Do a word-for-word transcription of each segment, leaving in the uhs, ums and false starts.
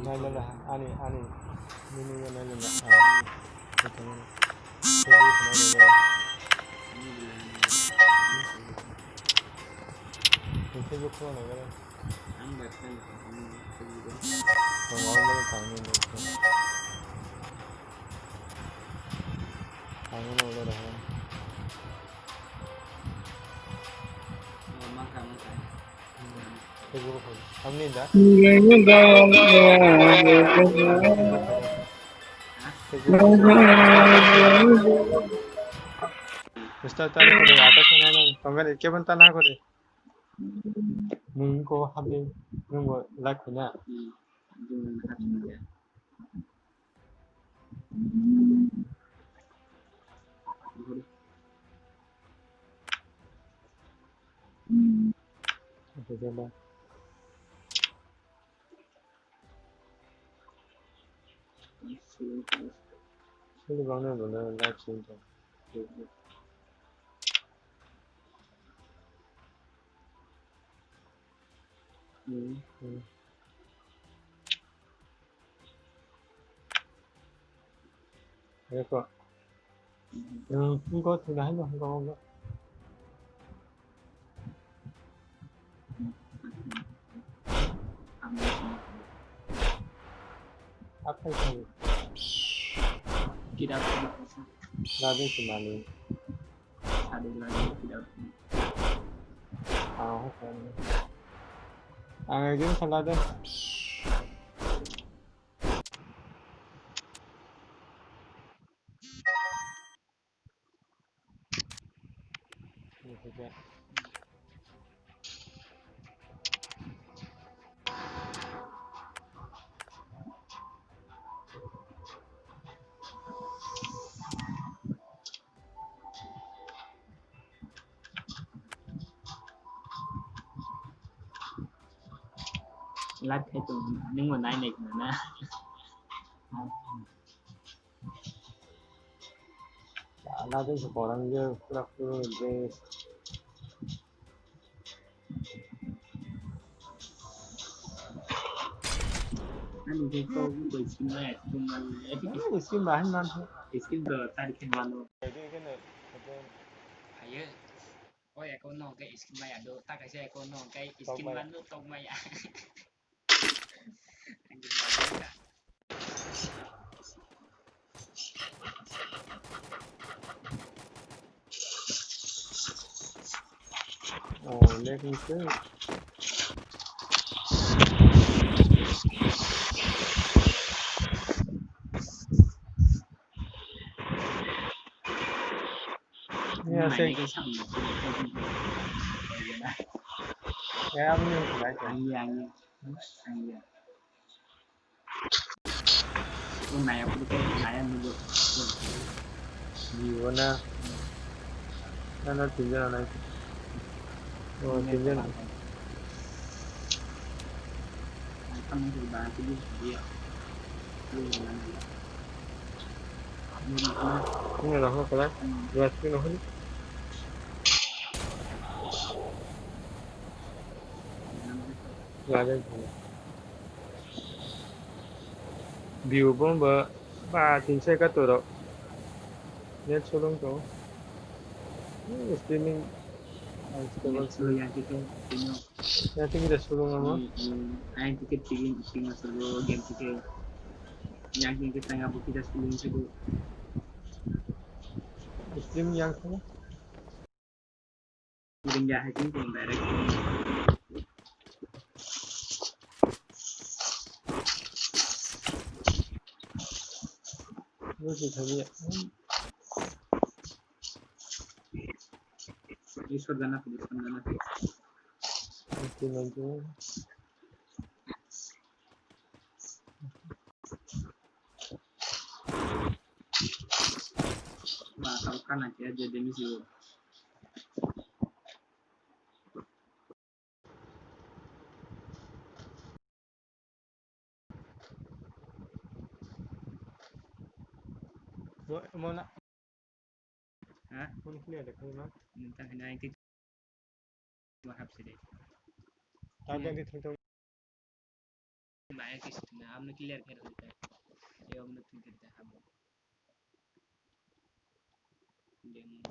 Nailala, ani, ani, nini yo nailala. Ah, ito mo. Facebook nailala. Facebook ko nailala. Ang ba kan Facebook. Tong ang mo tang ni mo. Ang mo lo da. Mangka mangka. Amni da? Mister Tari kore, atas mana nang? Tongani, kebon tana kore. Mung ko habde, mung ko lak na. Sini bang na bang na live stream to. Hmm. Hmm. Ayo ko. Hmm, engko sini hai no, engko, engko. Apa itu? Tidak. Lagi kembali. Ada lagi tidak. Ah, oke. Ang again salah deh. Live khai tong, nung bo nai nai khna na. Ala de se borang je pura pura de. Ani je ko bo skin ba ya, skin ba le. Ah, skin ba hin man. Skin to tari khe mano. Ayo. O ya ko no ke skin ba ya do, ta kaisa ya ko no ke skin ba no tok ma ya. Oh, let me see. Ya, sing. Ya, aboni wngkha. Ang ya, ang ya. Ang ya. O naya puri kai, naya nungbo. Ni wana. Nana tinjana nai. Oh, tinjana. Ang tamo ko ba ko dia. Ini lah kok lah. Dua skin lah. Lagi. View bomba ba tin sai ka toro. Net solong to. Hmm, streaming. Net solong yang kita tino. Yang kita kita solong ama. Hmm, hmm. Yang kita tingin tingin solo game kita. Yang kita tengah bu kita solong sego. Stream yang sana. Ringya hai kung kung direct. Busi thabi ya. Isor jana pudi, isor jana pudi. Nanti nanti. Ma, tau kana kaya jadi misi. Mo-, mo na. Ha? Phone clear de, phone na. Nang tang hina ai ti. Mo hap side. Tang tang di thang tang. Maya kis na, amno clear khe rw ta. Yo amno thang khe ta habo. Dem.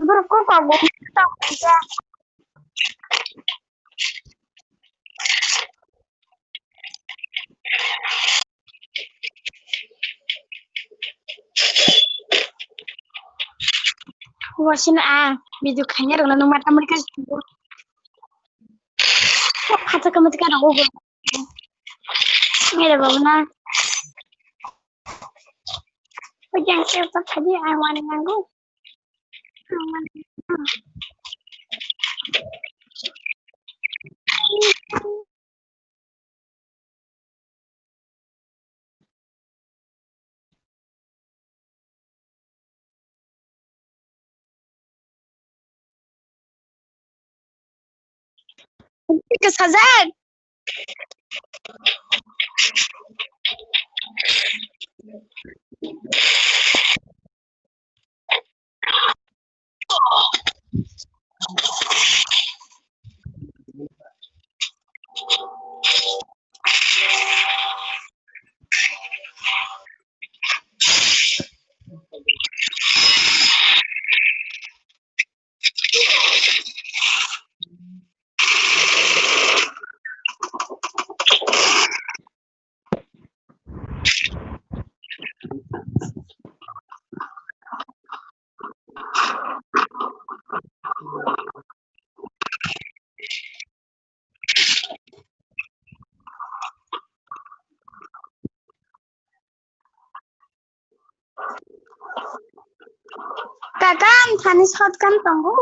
Borok kok kok bo ta. Wasina a video khanya rokna nung mata mari ka. Kok khacha kama tika rogo. Mere babu na. Ujang se ta khadi ai wani nangu. Kasajak. Kaka, ang thani shotgun tongo.